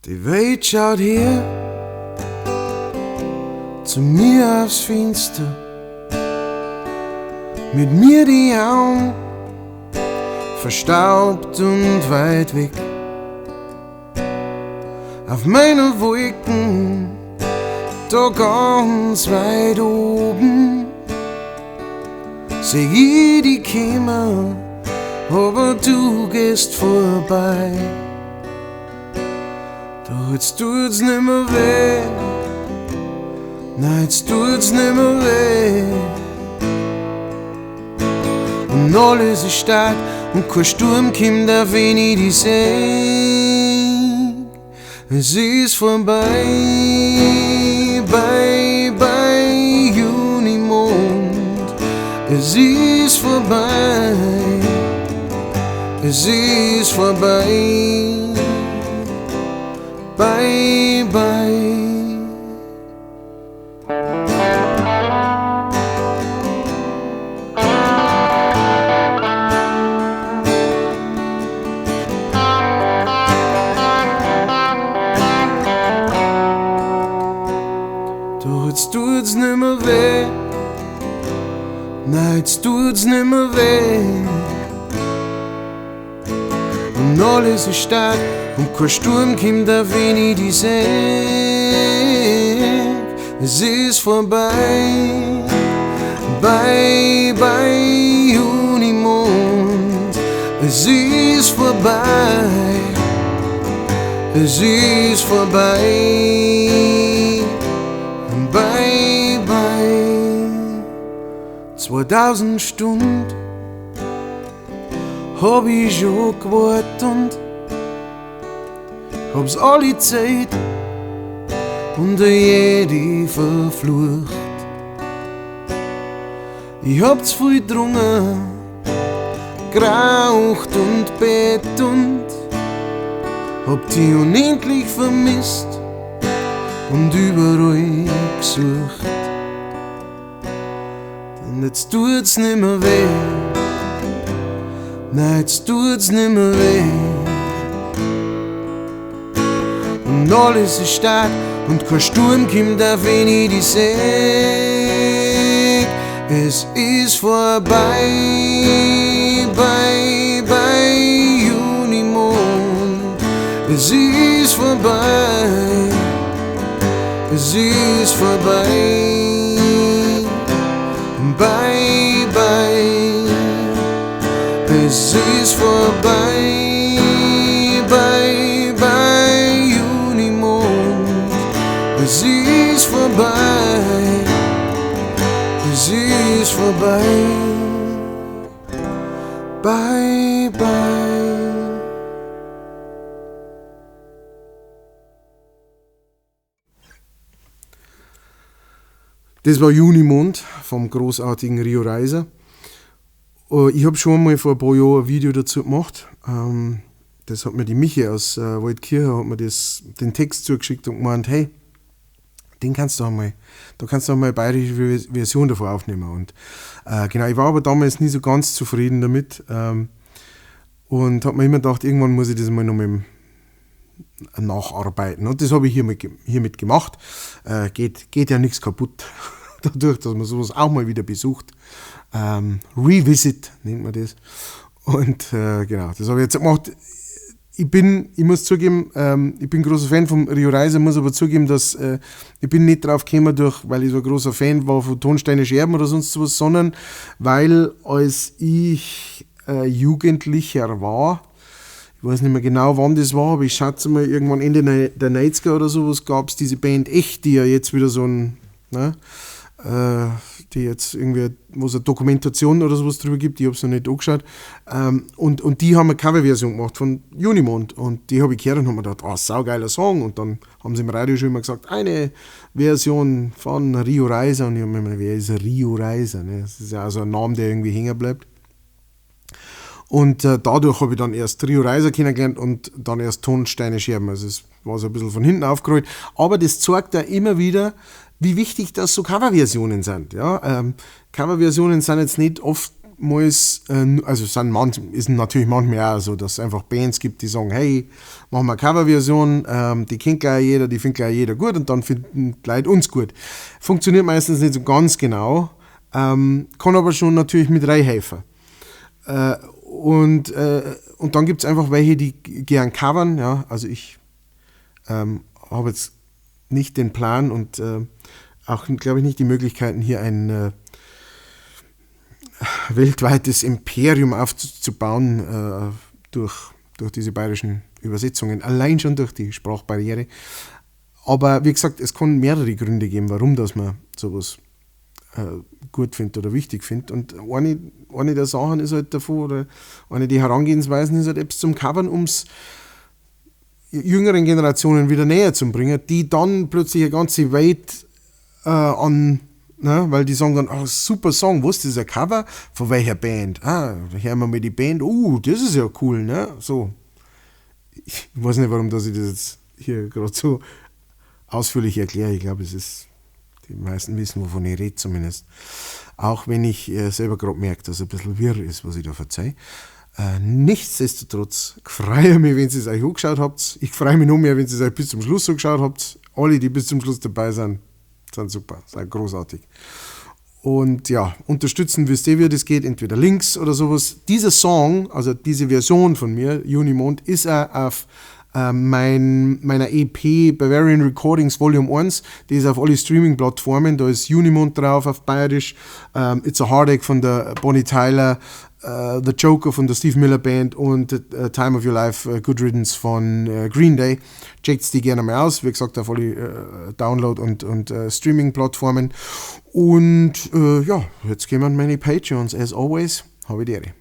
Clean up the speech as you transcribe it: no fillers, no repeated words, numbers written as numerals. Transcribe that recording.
Die Welt schaut her zu mir aufs Fenster, mit mir die Augen verstaubt und weit weg. Auf meiner Wolken, da ganz weit oben, seh ich die kommen, aber du gehst vorbei. Doch jetzt tut's nimmer weh, nein, jetzt tut's nimmer weh. Und alles ist stark und kein Sturm kommt, auf wenn ich dich seh. Es ist vorbei, bye, bye, Junimond. Es ist vorbei, es ist vorbei, bye, bye. Doch jetzt tut's nimmer weh, nein, jetzt tut's nimmer weh. Und alles ist stark und kein Sturm kommt, auf wenn ich dich seh. Es ist vorbei, bye, bye, Junimond. Es ist vorbei, es ist vorbei, bye, bye. 2000 Stunden hab ich schon gewartet und hab's alle Zeit und jede verflucht. Ich hab zu viel getrunken, geraucht und bet und hab dich unendlich vermisst und überall gesucht. Und jetzt tut's nimmer weh, nein, jetzt tut's nimmer weh. Und alles ist stark und kein Sturm kommt, auf wenn ich dich seh. Es ist vorbei, bye, bye, Junimond. Es ist vorbei, es ist vorbei, bye, bye. Es ist vorbei, bye, bye, Junimond. Es ist vorbei, es ist vorbei, bye, bye. Das war Junimond vom großartigen Rio Reiser. Ich hab schon mal vor ein paar Jahren ein Video dazu gemacht. Das hat mir die Michi aus Waldkirch, hat mir den Text zugeschickt und gemeint, hey, den kannst du einmal, da kannst du einmal eine bayerische Version davon aufnehmen. Und genau, ich war aber damals nie so ganz zufrieden damit und hab mir immer gedacht, irgendwann muss ich das mal noch mal nacharbeiten. Und das habe ich hiermit gemacht. Geht ja nichts kaputt, dadurch, dass man sowas auch mal wieder besucht. Revisit nennt man das. Und genau, das habe ich jetzt gemacht. Ich muss zugeben, ich bin großer Fan vom Rio Reiser, muss aber zugeben, dass ich bin nicht drauf gekommen, weil ich so ein großer Fan war von Ton Steine Scherben oder sonst was, sondern weil als ich Jugendlicher war, ich weiß nicht mehr genau, wann das war, aber ich schätze mal irgendwann Ende der 90er oder sowas gab's diese Band Echt, die ja jetzt wieder so ein, ne die jetzt irgendwie, wo es eine Dokumentation oder sowas drüber gibt, ich hab's noch nicht angeschaut. Und die haben eine Coverversion gemacht von Junimond und die hab ich gehört und hab mir gedacht, ah, saugeiler Song. Und dann haben sie im Radio schon immer gesagt, eine Version von Rio Reiser. Und ich hab mir gedacht, wer ist Rio Reiser? Ne? Das ist ja auch so ein Name, der irgendwie hängen bleibt. Und dadurch hab ich dann erst Rio Reiser kennengelernt und dann erst Ton Steine Scherben. Also es war so ein bisschen von hinten aufgerollt. Aber das zeigt ja immer wieder, wie wichtig das so Coverversionen sind. Ja, Coverversionen sind jetzt nicht oft oftmals, also ist natürlich manchmal auch so, dass es einfach Bands gibt, die sagen, hey, machen wir eine Coverversion, die kennt gleich jeder, die findet gleich jeder gut und dann finden die Leute uns gut. Funktioniert meistens nicht so ganz genau, kann aber schon natürlich mit reinhelfen. Und dann gibt's einfach welche, die gern covern, ja, also ich habe jetzt nicht den Plan und auch, glaube ich, nicht die Möglichkeiten, hier ein weltweites Imperium aufzubauen durch diese bayerischen Übersetzungen, allein schon durch die Sprachbarriere. Aber wie gesagt, es kann mehrere Gründe geben, warum dass man sowas gut findet oder wichtig findet. Und eine der Sachen ist halt davon, oder eine der Herangehensweisen ist halt etwas zum Covern, ums jüngeren Generationen wieder näher zu bringen, die dann plötzlich eine ganze Welt an, ne, weil die sagen dann, oh, super Song, was ist das, ein Cover? Von welcher Band? Ah, da hören wir mal die Band, oh, das ist ja cool, ne? So. Ich weiß nicht, warum dass ich das jetzt hier gerade so ausführlich erkläre. Ich glaube, die meisten wissen, wovon ich rede zumindest. Auch wenn ich selber gerade merke, dass es ein bisschen wirr ist, was ich da verzeihe. Nichtsdestotrotz freue ich mich, wenn ihr es euch angeschaut habt. Ich freue mich noch mehr, wenn ihr es euch bis zum Schluss angeschaut habt. Alle, die bis zum Schluss dabei sind, sind super, sind großartig. Und ja, unterstützen wisst ihr, wie das geht, entweder Links oder sowas. Dieser Song, also diese Version von mir, Junimond, ist auch auf meiner EP Bavarian Recordings Volume 1, die ist auf alle Streaming-Plattformen, da ist Junimond drauf auf Bayerisch, It's a Heartache von der Bonnie Tyler, The Joker von der Steve Miller Band und Time of Your Life, Good Riddance von Green Day. Checkt die gerne mal aus, wie gesagt, auf alle Download- und Streaming-Plattformen. Und ja, jetzt kommen meine Patreons, as always. Habe die Ehre.